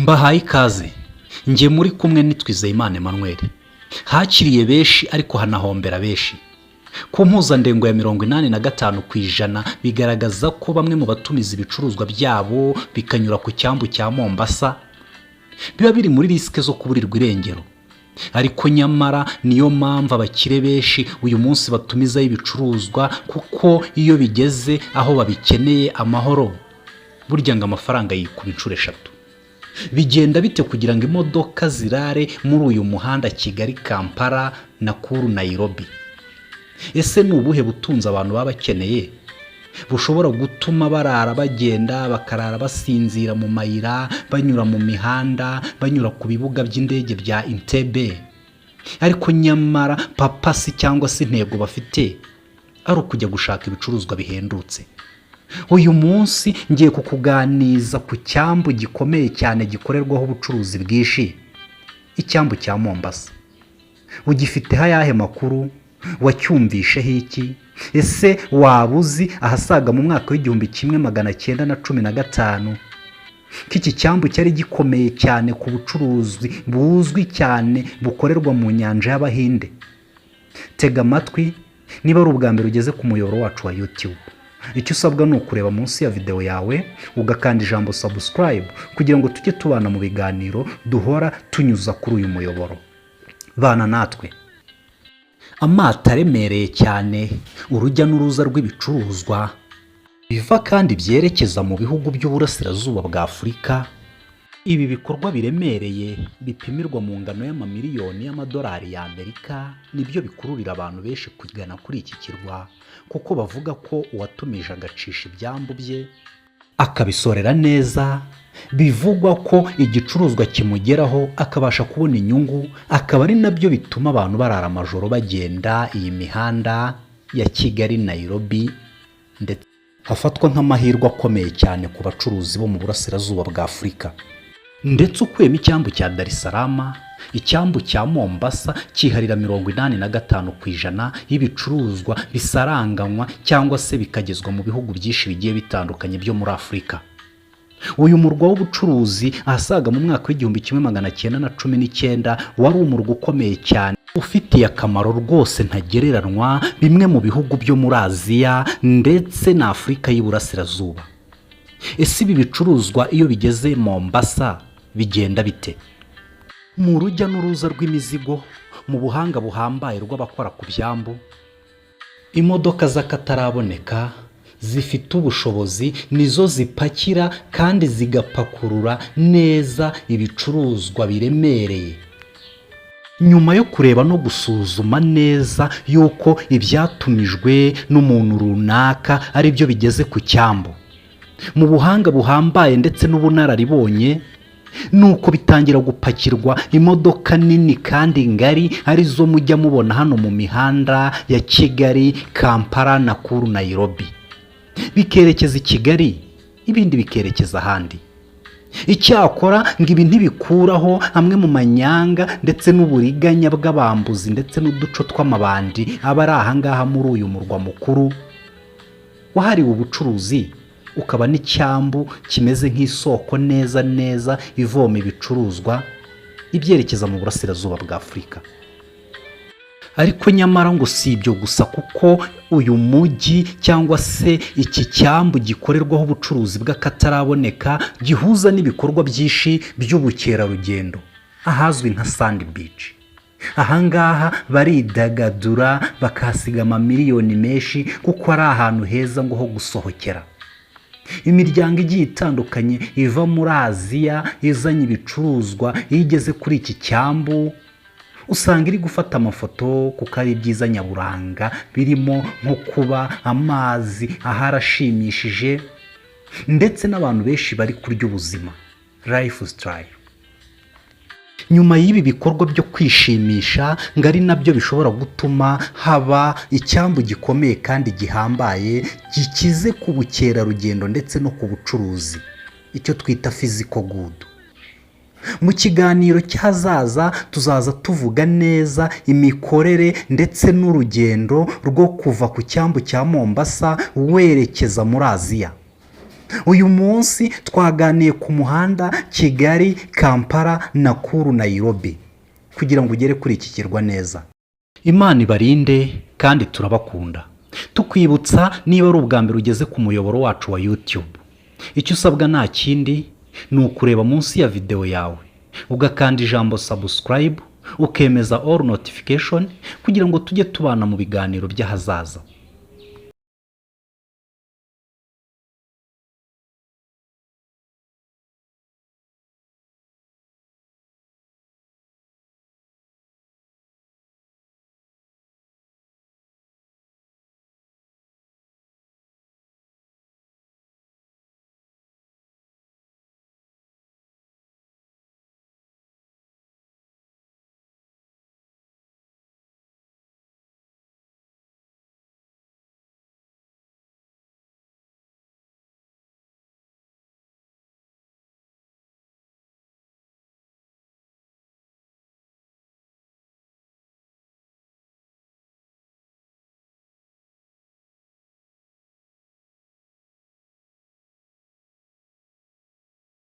Mbahaye ikaze, njye muri kumwe ni Twizeyimana Emmanuel. Hakiriye benshi ariko hanahombera benshi. Ku mpuzandengo ya 85%, bigaragaza ko bamwe mu batumiza ibicuruzwa byabo bikanyura ku cyambu cya Mombasa biba biri muri risque zo kuburirwa irengero. Ariko nyamara niyo mpamvu abakire benshi uyu munsi batumizaho ibicuruzwa, kuko iyo bigeze aho babikeneye amahoro, burya ngo amafaranga yikuba inshuro eshatu. Bigenda bite kugira ngo imodoka zirare muri uyu muhanda Kigali Kampala, Nakuru Nairobi? Ese ni ubuhe butunzi abantu baba bakeneye bushobora gutuma barara bagenda, bakarara basinzira mu mayira, banyura mu mihanda, banyura ku bibuga by'indege bya Entebbe, ariko nyamara purpose cyangwa se intego bafite ari ukujya gushaka ibicuruzwa bihendutse? Uyu munsi ngiye kukuganiza ku cyambu gikomeye cyane gikorerwaho ubucuruzi bwinshi, icyambu cya Mombasa. Ugifiteho ayahe makuru? Wacyumvisheho iki? Ese waba uzi ahasaga mu mwaka w'1915 ko iki cyambu cyari gikomeye cyane ku bucuruzi buzwi cyane bukorerwa mu nyanja y'Abahinde? Tega amatwi. Niba ari ubwa mbere ugeze ku muyoboro wacu wa YouTube, icyo usabwa ni ukureba munsi ya videwo yawe, ugakanda ijambo "subscribe" kugira ngo tujye tubana mu biganiro duhora tunyuza kuri uyu muyoboro. Bana natwe. Amato aremereye cyane, urujya n'uruza rw'ibicuruzwa biva kandi byerekeza mu bihugu by'uburasirazuba bwa Afurika. Ibi bikorwa biremereye bipimirwa mu ngano y'amamiliyoni y'amadolari y'Amerika nibyo bikururira abantu benshi kugana kuri iki kirwa, kuko bavuga ko uwatumije agacisha ibyambu bye akabisorera neza, bivugwa ko igicuruzwa kimugeraho akabasha kubona inyungu, akaba ari nabyo bituma abantu barara amajoro bagenda iyi mihanda ya Kigali Nairobi, ndetse hafatwa nk'amahirwe akomeye cyane ku bacuruzi bo mu burasirazuba bwa Afurika. Ndetse ukuyemo icyambu cya Dar es Salaam, icyambu cya Mombasa cyiharira 85% y'ibicuruzwa bisaranganywa cyangwa se bikagezwa mu bihugu byinshi bigiye bitandukanye byo muri Afurika. Uyu murwa w'ubucuruzi, ahasaga mu mwaka w'1919, wari umurwa ukomeye cyane ufitiye akamaro rwose ntagereranywa bimwe mu bihugu byo muri Aziya ndetse na Afurika y'Iburasirazuba. Ese ibi bicuruzwa iyo bigeze Mombasa bigenda bite? Mu rujya n'uruza rw'imizigo, mu buhanga buhambaye rw'abakora ku byambu, imodoka z'akataraboneka zifite ubushobozi nizo zipakira kandi zigapakurura neza ibicuruzwa biremereye. Nyuma yo kureba no gusuzuma neza yuko ibyatumijwe n'umuntu runaka ari byo bigeze ku cyambu, mu buhanga buhambaye ndetse n'ubunararibonye, nuko bitangira gupakirwa imodoka nini kandi ngari, arizo mujya mubona hano mu mihanda ya Kigali Kampala, Nakuru Nairobi, bikerekeza i Kigali, ibindi bikerekeza ahandi. Icyakora ngo ibi ntibikuraho amwe mu manyanga ndetse n'uburiganya bw'abambuzi ndetse n'uduco tw'amabandi aba ari ahangaha muri uyu murwa mukuru wahariwe ubucuruzi, ukaba n'icyambu kimeze nk'isoko neza neza ivoma ibicuruzwa ibyerekeza mu burasirazuba bwa Afurika. Ariko nyamara ngo si ibyo gusa, kuko uyu mujyi cyangwa se iki cyambu gikorerwaho ubucuruzi bw'akataraboneka gihuza n'ibikorwa byinshi by'ubukerarugendo ahazwi nka Sand Beach. Ahangaha baridagadura, bakahasiga amamiliyoni menshi, kuko ari ahantu heza ngo ho gusohokera. Imiryango igiye itandukanye iva muri Aziya izanye ibicuruzwa, iyo igeze kuri iki cyambu usanga iri gufata amafoto, kuko ari ibyiza nyaburanga birimo nko kuba amazi ahari ashimishije, ndetse n'abantu benshi bari kurya ubuzima, lifestyle. Nyuma y'ibi bikorwa byo kwishimisha, ngo ari nabyo bishobora gutuma haba icyambu gikomeye kandi gihambaye gikize ku bukerarugendo ndetse no ku bucuruzi, icyo twita physical good. Mu kiganiro cy'ahazaza tuzaza tuvuga neza imikorere ndetse n'urugendo rwo kuva ku cyambu cya Mombasa werekeza muri Aziya. Uyu munsi twaganiye ku muhanda Kigali, Kampala, Nakuru, Nairobi, kugira ngo ugere kuri iki kirwa neza. Imana ibarinde kandi turabakunda. Tukwibutsa, niba ari ubwa mbere ugeze ku muyoboro wacu wa YouTube, icyo usabwa nta kindi, ni ukureba munsi ya videwo yawe, ugakanda ijambo "subscribe", ukemeza all notification, kugira ngo tujye tubana mu biganiro by'ahazaza.